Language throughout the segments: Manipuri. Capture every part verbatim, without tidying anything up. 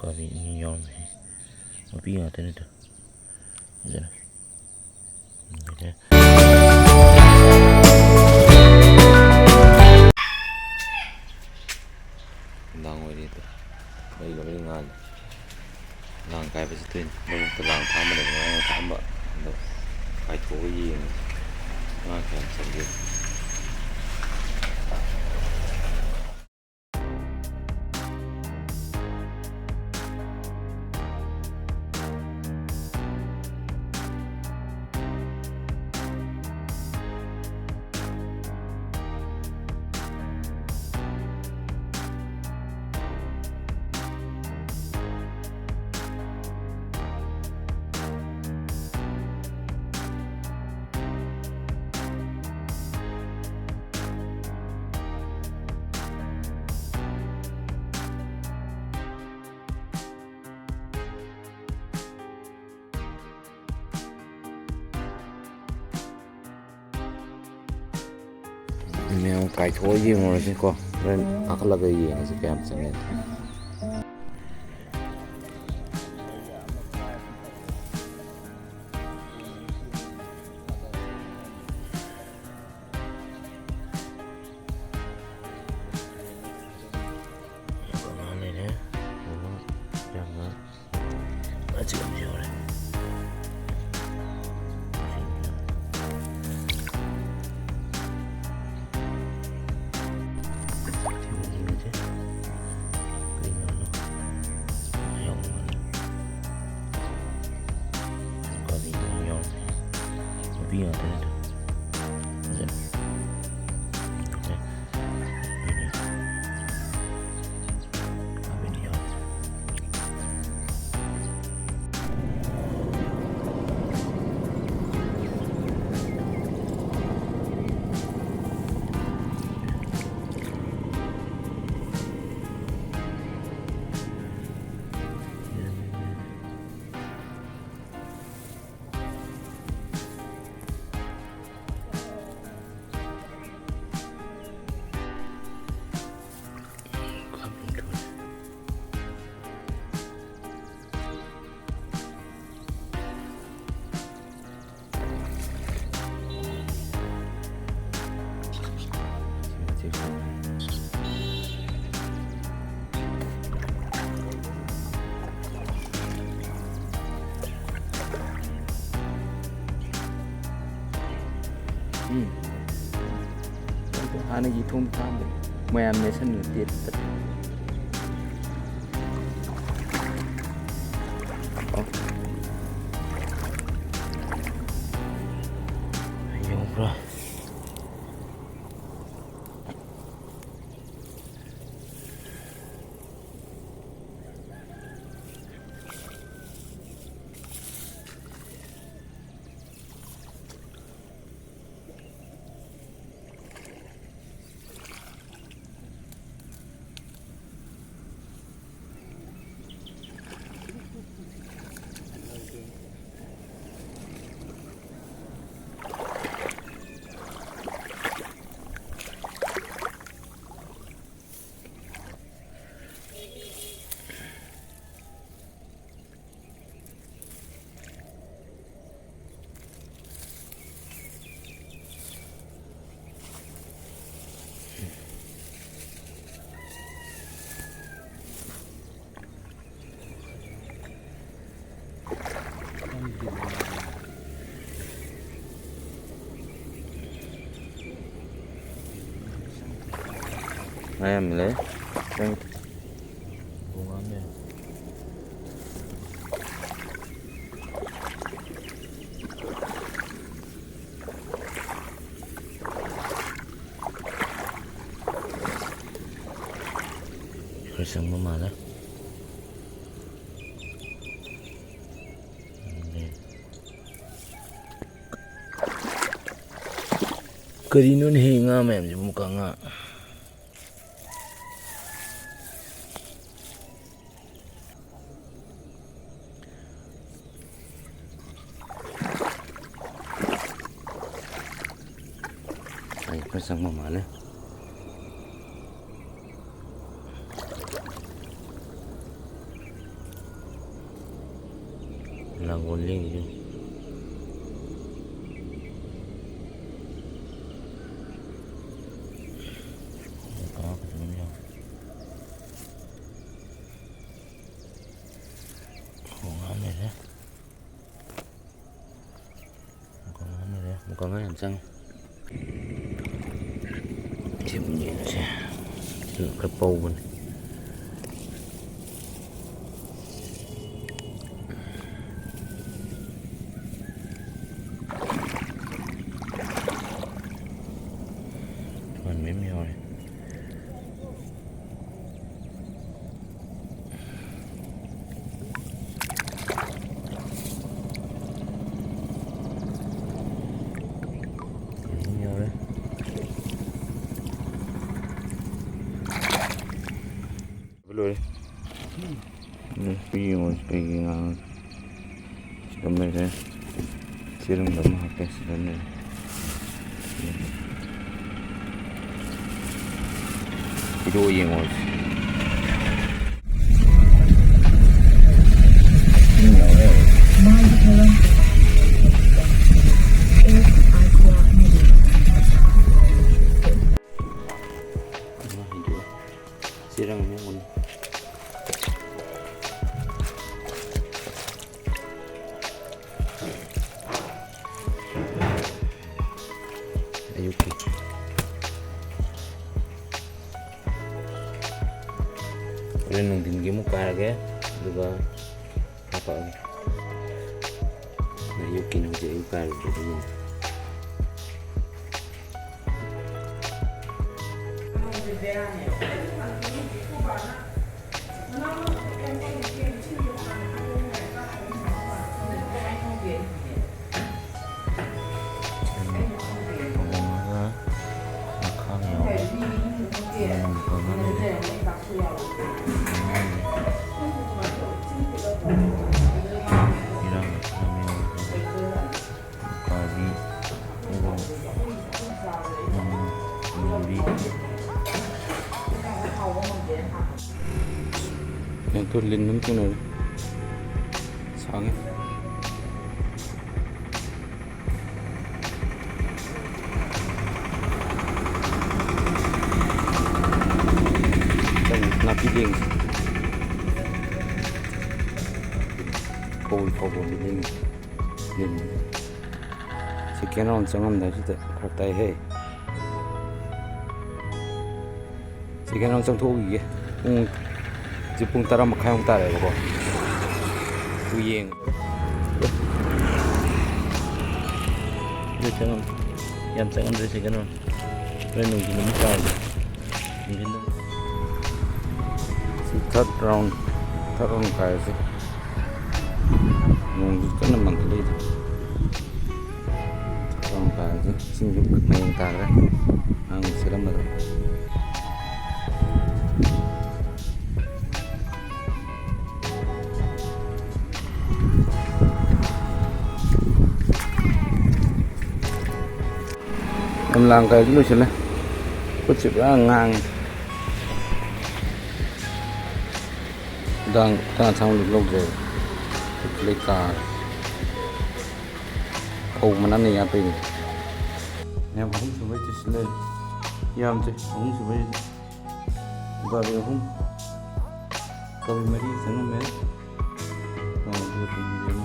ꯀꯥꯕꯤ ꯑꯅꯤ ꯌꯥꯎꯔꯝꯃꯦ꯫ ꯃꯄꯤ ꯉꯥꯛꯇꯅꯤꯗ꯫ ꯐꯖꯅ꯫ ꯂꯣꯏꯔꯦ꯫ ꯅꯨꯡꯗꯥꯡ ꯑꯣꯏꯔꯦ ꯑꯗꯣ꯫ ꯃꯩ ꯂꯣꯏꯅ ꯉꯥꯜꯂꯦ꯫ ꯂꯥꯡ ꯀꯥꯏꯕ ꯆꯠꯇꯣꯏꯅꯤ꯫ ꯂꯧꯕꯨꯛꯇ ꯂꯥꯡ ꯊꯥꯛꯑꯝꯕꯅꯦꯕ, ꯉꯔꯥꯡ ꯊꯥꯛꯑꯝꯕ꯫ ꯑꯗꯣ ꯀꯥꯏꯊꯣꯛꯑꯒ ꯌꯦꯡꯉꯦ꯫ ꯉꯥ ꯀꯌꯥꯝ ꯆꯪꯒꯦ꯫ ꯃꯌꯥꯝ ꯀꯥꯏꯊꯣꯛꯑ ꯌꯦꯡꯉꯨꯔꯁꯤꯀꯣ꯫ ꯍꯣꯔꯦꯟ ꯀꯥꯈꯠꯂꯒ ꯌꯦꯡꯉꯁꯤ ꯀꯌꯥꯝ ꯆꯪꯉꯦ꯫ ꯑꯃ ꯂꯩꯔꯦ꯫ ꯑꯗꯨꯒ ꯌꯥꯝꯅ ꯑꯆꯤꯛꯄ ꯑꯃꯁꯨ ꯌꯥꯎꯔꯦ꯫ ꯊꯦꯡꯖꯤꯟꯒꯁꯦ ꯀꯩꯅꯣ ꯌꯥꯎꯕ ꯃꯥꯜꯂꯦ꯫ ꯒꯥꯔꯤ ꯑꯃ ꯌꯥꯎꯔꯦ꯫ ꯅꯨꯄꯤ ꯉꯥꯛꯇꯅꯤꯗ꯫ ꯐꯖꯅ꯫ ꯍꯥꯟꯅꯒꯤ ꯊꯣꯡ ꯊꯥꯛꯑꯝꯕꯅꯤ꯫ ꯃꯌꯥꯝ ꯅꯦꯠꯁꯟꯅ ꯇꯦꯠ ꯇꯠ-, ꯑꯣ꯫ ꯌꯧꯕ꯭ꯔꯥ? ꯉꯥ ꯌꯥꯝ ꯂꯩ꯫ ꯈꯤꯇꯪ꯫ ꯈꯔ ꯆꯪꯕ ꯃꯥꯜꯂꯦ꯫ ꯀꯔꯤꯅꯣꯅꯦꯍꯦ, ꯉꯥ ꯃꯌꯥꯝꯁꯤꯕꯨ? ꯃꯨꯀꯥ ꯉꯥ꯫ ꯑꯩ ꯈꯔ ꯆꯪꯕ ꯃꯥꯜꯂꯦ꯫ ꯂꯥꯡꯒꯣꯜ ꯂꯦꯡꯉꯤꯁꯦ꯫ ꯀꯥ ꯐꯖꯕ ꯑꯃ ꯌꯥꯎꯔꯦ꯫ ꯈꯣꯡ ꯑꯃ ꯂꯩꯔꯦ꯫ ꯃꯨꯀꯥꯉꯥ ꯂꯩꯔꯦ꯫ ꯃꯨꯀꯥꯉꯥ ꯌꯥꯝ ꯆꯪꯉꯦ꯫ ꯁꯤ ꯌꯦꯟꯁꯦ꯫ ꯁꯤꯅ ꯈꯔ ꯄꯧꯕꯅꯦ꯫ ꯊꯣꯟꯕꯤ ꯑꯃ ꯌꯥꯎꯔꯦ꯫ ꯌꯥꯎꯔꯦ꯫ ꯂꯣꯏꯔꯦ꯫ ꯎꯝ, ꯁꯤ ꯌꯦꯡꯉꯣ, ꯁꯤ ꯀꯩꯒꯤ ꯉꯥꯡꯉꯤ? ꯁꯤꯗ ꯂꯩꯔꯦ꯫ ꯆꯦꯔꯪꯗ ꯑꯃ ꯍꯥꯞꯄꯦ, ꯁꯤꯗ ꯂꯩꯔꯦ꯫ ꯄꯤꯔꯛꯑꯣ ꯌꯦꯡꯉꯣ꯫ ꯆꯦꯔꯪ ꯑꯃ ꯌꯦꯡꯉꯣ꯫ ꯑꯌꯨꯛꯀꯤ꯫ ꯍꯣꯔꯦꯟ ꯅꯨꯡꯊꯤꯟꯒꯤ ꯑꯃꯨꯛ ꯀꯥꯏꯔꯒꯦ, ꯑꯗꯨꯒ ꯍꯥꯄꯛꯑꯒꯦ꯫ ꯑꯌꯨꯛꯀꯤꯅꯤ ꯍꯧꯖꯤꯛ, ꯑꯌꯨꯛ ꯀꯥꯏꯔꯨꯕꯗꯒꯤ꯫ ꯊꯣꯡꯉꯒ ꯃꯈꯥ ꯌꯥꯎꯕ ꯃꯅꯝ ꯐꯅꯕ ꯂꯩꯔꯦ꯫ ꯏꯔꯥꯡ ꯃꯔꯛꯇ ꯃꯤꯑꯣꯏ ꯎꯀꯥꯕꯤ, ꯄꯣꯔꯣꯝ, ꯎꯝ, ꯂꯨꯔꯤ꯫ ꯌꯦꯡꯊꯣꯛ, ꯂꯤꯟ ꯑꯃ ꯊꯦꯡꯅꯔꯦ꯫ ꯁꯥꯡꯉꯦ꯫ ꯅꯥꯄꯤ ꯂꯦꯡꯉꯤ꯫ ꯐꯧ ꯐꯧꯕꯝꯗꯤ ꯂꯦꯡꯉꯤ꯫ ꯂꯦꯡꯉꯤ꯫ ꯁꯤ ꯀꯦꯅꯥꯎ ꯆꯪꯉꯝꯗꯥꯏꯁꯤꯗ ꯐꯔꯛ ꯇꯥꯏꯍꯦ꯫ ꯁꯦꯀꯦꯟ ꯔꯥꯎꯟ ꯆꯪꯊꯣꯛꯎꯈꯤꯒꯦ꯫ ꯄꯨꯡ, ꯍꯧꯖꯤꯛ ꯄꯨꯡ ꯇꯔꯥ ꯃꯈꯥꯏꯃꯨꯛ ꯇꯥꯔꯦꯕꯀꯣ꯫ ꯑꯗꯨ ꯌꯦꯡꯉꯦ꯫ ꯑꯗꯨ ꯆꯪꯉꯝ-, ꯌꯥꯝ ꯆꯪꯉꯝꯗ꯭ꯔꯦ ꯁꯦꯀꯦꯟ ꯔꯥꯎꯟ꯫ ꯍꯣꯔꯦꯟ ꯅꯨꯡꯊꯤꯜ ꯑꯃꯨꯛ ꯀꯥꯔꯁꯦ꯫ ꯅꯨꯡꯊꯤꯜꯗ꯫ ꯁꯤ ꯊꯥꯔꯠ ꯔꯥꯎꯟ, ꯊꯥꯔꯠ ꯔꯥꯎꯟ ꯀꯥꯔꯁꯦ꯫ ꯅꯣꯡꯁꯨ ꯀꯟꯅ ꯃꯪꯈꯠꯂꯛꯏꯗ꯫ ꯊꯥꯔꯠ ꯔꯥꯎꯟ ꯀꯥꯔꯁꯦ꯫ ꯏꯁꯤꯡꯁꯨ ꯃꯌꯦꯡ ꯇꯥꯈ꯭ꯔꯦ꯫ ꯑꯉꯥꯡ ꯆꯦꯜꯂꯝꯕꯗꯣ꯫ ꯌꯥꯝ ꯂꯥꯡ ꯀꯥꯏꯁꯨ ꯂꯣꯏꯁꯤꯜꯂꯦ꯫ ꯈꯨꯠꯁꯦ ꯄꯨꯔꯥ ꯉꯥꯡꯉꯦ꯫ ꯈꯨꯗꯥꯡ, ꯈꯨꯗꯥꯡ ꯑꯁꯥꯡꯕꯗꯤ ꯂꯧꯗ꯭ꯔꯦꯕ꯫ ꯈꯨꯠꯁꯦ ꯂꯣꯏ ꯀꯥꯔꯦ꯫ ꯐꯧ ꯃꯅꯝꯅ ꯌꯥꯠꯄꯩꯅꯦ꯫ ꯃꯌꯥꯝ ꯑꯍꯨꯝ ꯁꯨꯕꯩ ꯇꯤꯁ ꯂꯩꯔꯦ꯫ ꯌꯥꯝꯗꯦ, ꯑꯍꯨꯝ ꯁꯨꯕꯩ꯫ ꯎꯀꯥꯕꯤ ꯑꯍꯨꯝ, ꯎꯀꯥꯕꯤ ꯃꯔꯤ ꯆꯪꯉꯝꯃꯦ꯫ ꯑꯥ, ꯑꯗꯨꯒ ꯇꯨꯡꯍꯟꯕꯤ ꯑꯃ꯫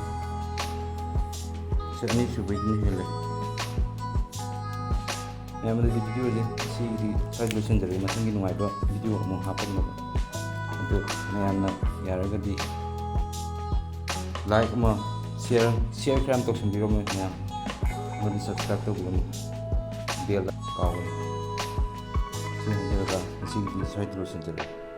ꯁꯤ ꯑꯅꯤꯁꯨꯕꯩꯗꯨꯅ ꯍꯦꯜꯂꯦ꯫ ꯃꯌꯥꯝ, ꯑꯗꯨꯗꯤ ꯚꯤꯗꯤꯑꯣꯁꯦ ꯁꯤꯒꯤꯗꯤ ꯁ꯭ꯋꯥꯏꯗ ꯂꯣꯏꯁꯤꯟꯖꯔꯒꯦ꯫ ꯃꯊꯪꯒꯤ ꯅꯨꯡꯉꯥꯏꯕ ꯚꯤꯗꯤꯑꯣ ꯑꯃꯨꯛ ꯍꯥꯞꯄꯛꯅꯕ꯫ ꯑꯗꯨ ꯃꯌꯥꯝꯅ ꯌꯥꯔꯒꯗꯤ ꯂꯥꯏꯛ ꯑꯃ, ꯁꯤꯌꯔ, ꯁꯤꯌꯔ ꯈꯔ ꯌꯥꯝ ꯇꯧꯁꯟꯕꯤꯔꯝꯃꯣ ꯃꯌꯥꯝ꯫ ꯑꯃꯗꯤ ꯁꯕꯁꯀ꯭ꯔꯥꯏꯕ ꯇꯧꯕꯤꯔꯝꯃꯣ꯫ ꯕꯦꯜꯗ ꯀꯥꯎꯒꯅꯤ꯫ ꯁꯤ ꯍꯥꯏꯖꯔꯒ ꯉꯁꯤꯒꯤꯗꯤ ꯁ꯭ꯋꯥꯏꯗ ꯂꯣꯏꯁꯤꯟꯖꯔꯒꯦ꯫